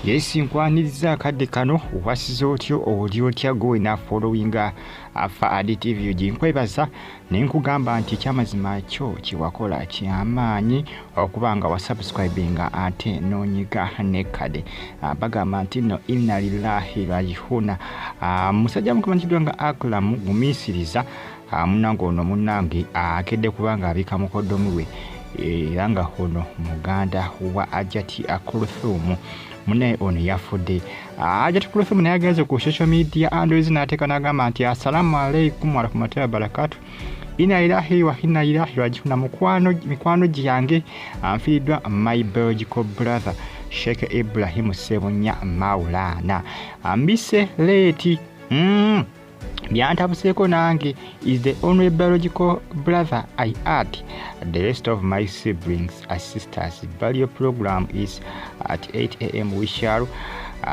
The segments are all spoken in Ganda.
Yes, nkwaniriza akadde kano. Wasiza otyo, oli otya gwe wena followinga Afa Adi TV? Ginkwebaza naye nkugamba nti ekyamazima kyo kyewakola kyamaanyi okuba nga wasubscribinga ate nonyiga nekade. Bagamba nti no inna lillahi rajihuna. Musajja mukamanyikiddwa nga Akram Gumiisiriza, munange ono munnange akedde kubanga abika mukoddomi we, era nga ono muganda wa Ajati Kuluthumu. Munaye ono yafudde. Ajati Kuluthumu naye agenze ku social media handles n'ateeka n'agamba nti assalamu alaikum warahmatullahi wabarakatu, inna lillahi wa inna ilaihi rajiuna. Mukwano, mikwano gyange, anfiiriddwa my biological brother Sheikh Ibrahim Sebunya Maulana. Ambise late, byantabuseeko nange. Is the only biological brother I had. The rest of my siblings are sisters. Burial program is at 8 am. We shall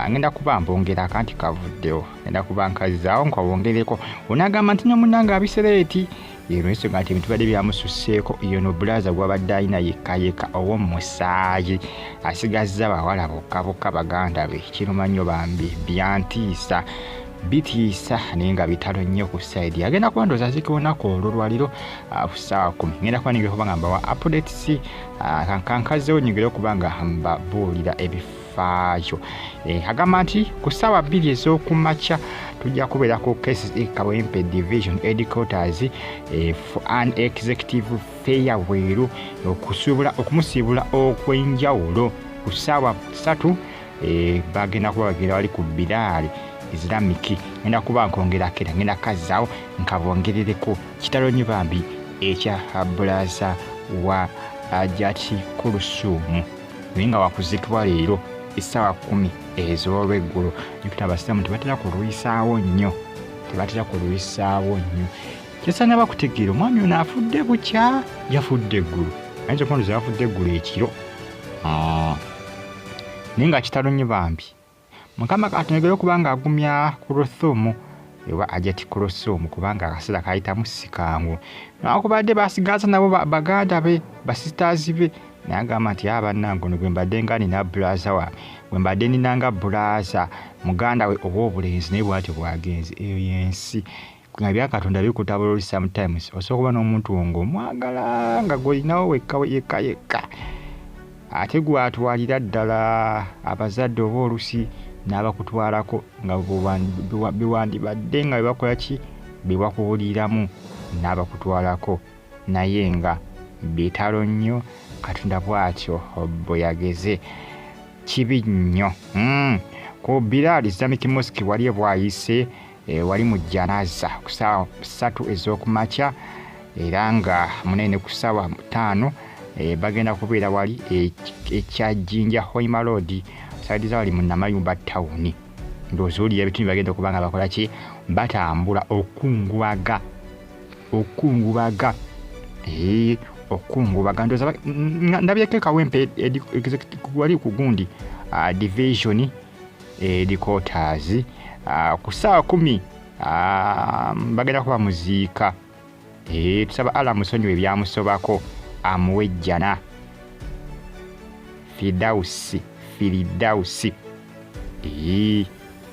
ngenda kuba mbongera akanti kavuddewo, ngenda kuba nkazaawo nkawongereko. Onagamba nti nomunange abise late ero ensonga nti ebintu badde byamususeeko. Yono brother gwabadde alina yekka yekka ow'omusaayi, asigazza bawala bokka bokka baganda be. Kiruma nnyo bambi, byantiisa, bitiisa naye nga bitalo nnyo ku side. Agenda kuba ndooza aziika olunaku olwo lwaliro ku ssaawa 10. Ngenda kuba ningera okuba nga mbawa updates, kankazeewo nyongere okuba nga mbabuulira ebifaayo. Agamba nti ku ssaawa 2 ez'okumakya tujja kubeera ku KCCA Kawempe Division headquarters for an executive farewell, okusuubula okumusiibula okw'enjawulo. Ku ssaawa 3 bagenda kuba bagenda wali ku Biraali Islamic. Ngenda kuba nkongerako era ngenda kazzaawo nkabongerereko. Kitalo nnyo bambi ekya brother wa Ajati Kulusuumu, naye nga wakuzikibwa leero essaawa 10 ez'olweggulo. Jjukira abasiraamu tebatera kulwisaawo nnyo, tebatera kulwisaawo nnyo. Kyesaana bakutegeera, omwami ono afudde bukya, yafudde eggulu, ayinza okuba ndoza yafudde eggulu ekiro. Naye nga kitalo nnyo bambi. Mukama katonegere okuba nga agumya Kuluthumu ewa Ajati Kulusuumu, kubanga akaseera kayitamu si kangu, newankubadde basigaza nabo baganda be, basisters be. Naye agamba nti abannange, ono gwe mbadde nga nina brother wange, gwe mbadde ninanga brother, muganda we ow'obulenzi, naye bwatyo bwagenze. Eyo yensi nga byakatonda bikutabula. Oli sometimes osobola okuba n'omuntu wo ng'omwagala nga gwolinawo wekka yekka yekka, ate gwatwalira ddala abazadde oba olusi n'abakutwalako nga bewandibadde nga bebakola ki, bebakuwuliramu n'abakutwalako, naye nga bitalo nnyo. Katonda bw'atyo bwe yageze, kibi nnyo. Ku Bilal Islamic Mosque wali ebwayise, wali mu janaza ku ssaawa 3 ez'okumakya, era nga munene ku ssaawa 5 bagenda kubeera wali ekyajinja Hoima Road, side za wali mu Namayumba town. Ndowooza owulira ebitundu bagenda okuba nga bakola ki, batambula okungubaga, okungubaga, okungubaga. Ndowooza ndabyeko ekawempe wali ku gundi division headquarters ku ssaawa 10 bagenda kuba muziika. Tusaba Allah musonyiwe ebyamusobako, amuwe ejjana fidausi, firidausi.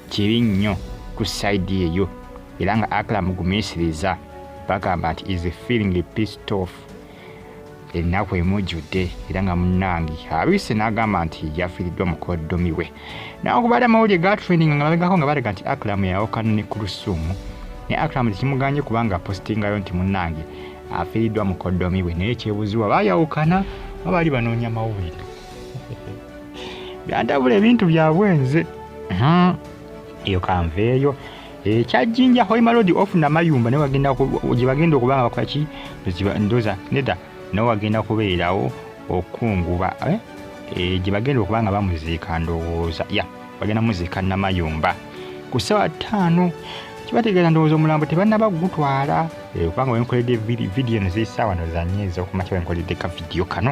Kibi nnyo ku side eyo, era nga Akram Gumiisiriza bagamba nti is feeling pissed off, ennaku emujjudde, era nga munnange abiise n'agamba nti yafiiriddwa mukoddomi we. Nawakubadde amawulire ga trending nga mabegako nga balaga nti Akram yawukana ne Kulusuumu, naye Akram tekimuganye kubanga apostingayo nti munnange afiiriddwa mukoddomi we. Naye kyebuziwa, baayawukana oba baali banoonya mawulire? Byantabula ebintu byabwe nze. Eyo kanveeyo. Ekyajjinja Hoima Road off Namayumba naye wagenda gye bagenda okuba nga bakola ki, ndoza nedda, nawe wagenda kubeerawo okunguba, eh? Gye bagenda okuba nga bamuziika, ndowooza ya bagenda muziika Namayumba ku ssaawa 5. Kibategeeza ndowooza omulambo tebannaba kugutwala, kubanga wenkoledde vidiyo eno ziri ssaawa no zanye ez'okumakya wenkoledde ka vidiyo kano,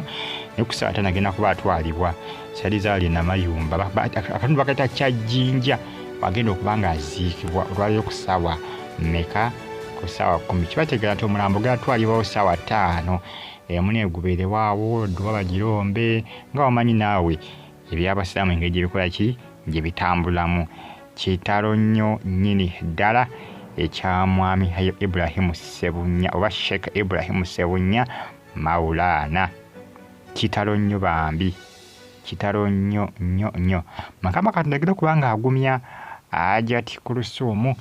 naye ku ssaawa 5 agenda kuba atwalibwa sali zaali Namayumba, akatundu bakayita Kyajjinja, wagenda okuba nga aziikibwa olwaliro ku ssaawa mmeka? Ku ssaawa 10. Kibategeeza nti omulambo gatwalibwawo ssaawa 5 emune gubeerewaawo dduwa bagirombe nga wamanyi naawe ebyabasiraamu engeri gyebikola ki. gye bitambulamu. Kitalo nnyo nnyini ddala ekya mwami Ibrahim Ssebunya oba Sheikh Ibrahim Ssebunya Maulana. Kitalo nnyo bambi, kitalo nnyo nnyo nnyo. Mukama Katonda agenda okuba nga agumya Hajati Kulusumu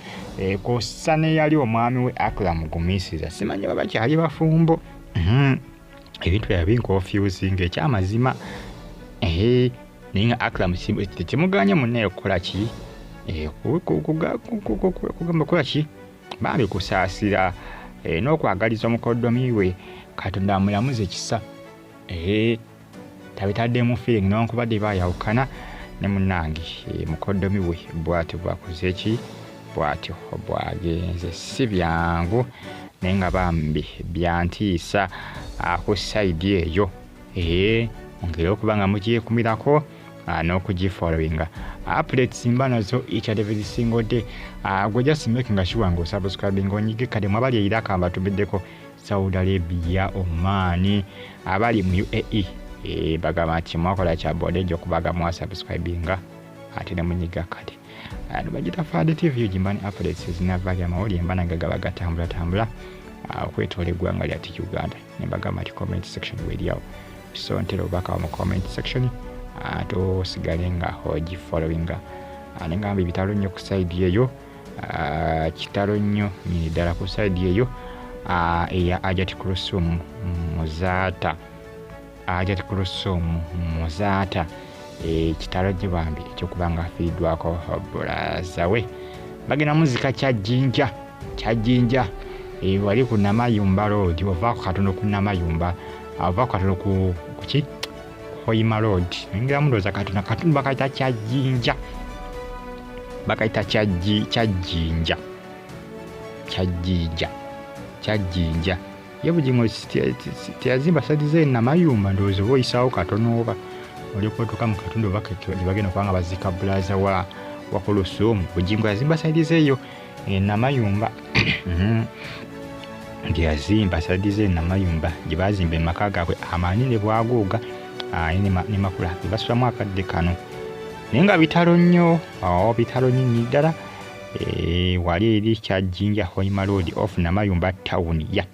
kw'ossa n'eyali omwami we Akram Gumiisiza. Simanyi oba bakyali bafumbo. Ebintu byabwe binkonfusinga ekyamazima. Naye nga Akram tekimuganye munnaye kukola ki? Kugamba kukola ki? Bambi kusaasira n'okwagaliza omukoddomi we Katonda amulamuze ekisa. Tabitaddemu feeling newankubadde baayawukana ne munnange mukoddomi we bw'atyo bw'akoze ki? Bw'atyo bw'agenze. Si byangu naye nga bambi byantiisa ku sayidi eyo. Mungeri okuba nga mugyekumirako n'okugifollowinga. Updates mba nazo each and every single day. Gwe just making sure nga osubscribing onyige kade mwabali e Iraq mbatumiddeko Saudi Arabia, Oman, abali mu UAE bagamba nti mwakola kya bodejo okubaga mwasubscribinga ate ne munyiga kade. Bagita Fad TV gimbani updates zinava amawulire mba nange gaba gatambulatambula okwetoola eggwanga lyattu Uganda. Ne mbagamba nti comment section weeryawo, so ntera obubaka mu comment section ate osigale nga ogifollowinga. Ne ngamba ebitalo nnyo ku side eyo, kitalo nnyo nnyini ddala ku side eyo eya Hajati Kulusumu Muzaata. Hajati Kulusumu Muzaata, kitalo nnyo bambi ekyokuba nga afiiriddwako bulaza we. Bagenda muzika Kyajjinja, Kyajjinja wali ku Namayumba Road, ovaako katono ku Namayumba, ovaako katono ku ki? Hoima Road. Ngiramu ndowooza katono katono bakayita Kyajjinja, bakayita Kyajjinja, Kyajjinja, Kyajjinja. Ye Bugingo teyazimba side ze Namayumba, ndowooza oba oyisaawo katono oba olyoka otuuka mu katundu oba gye bagenda okuba nga baziika bulaza wa Kulusumu. Bugingo yazimba side ze eyo Namayumba, gye yazimba side ze Namayumba gye baazimba emaka gaabwe amanene bwaguuga ne makula ge basulamu akadde kano. Naye nga bitalo nnyo, bitalo nnyo nnyini ddala. Wali eri Kyajjinja Hoima Road off Namayumba town, ya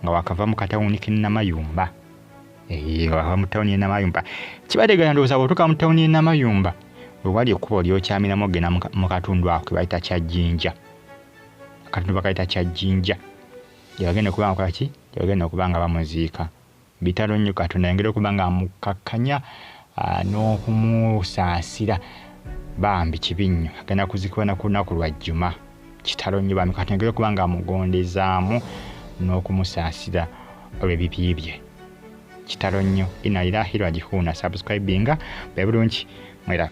nga wakava mu katawuni k'e Namayumba. Wakava mu tawuni y'e Namayumba. Kibategana ndowooza bw'otuuka mu tawuni y'e Namayumba we wali ekkubo ly'okyamiramu ogenda mu katundu ako ke bayita Kyajjinja. Akatundu bakayita Kyajjinja. Gye bagenda okuba nga bakola ki? Gye bagenda okuba nga bamuziika. Bitalo nnyo, Katonda ayongere okuba nga amukakkanya n'okumusaasira. Bambi kibi nnyo, agenda kuziikibwa na ku lunaku lwa Jjuma. Kitalo nnyo bambi, Katonda ayongere okuba nga amugondezaamu n'okumusaasira olw'ebibi bye. Kitalo nnyo. Inna lillahi raji'un. Subscribinga, be bulungi mwera.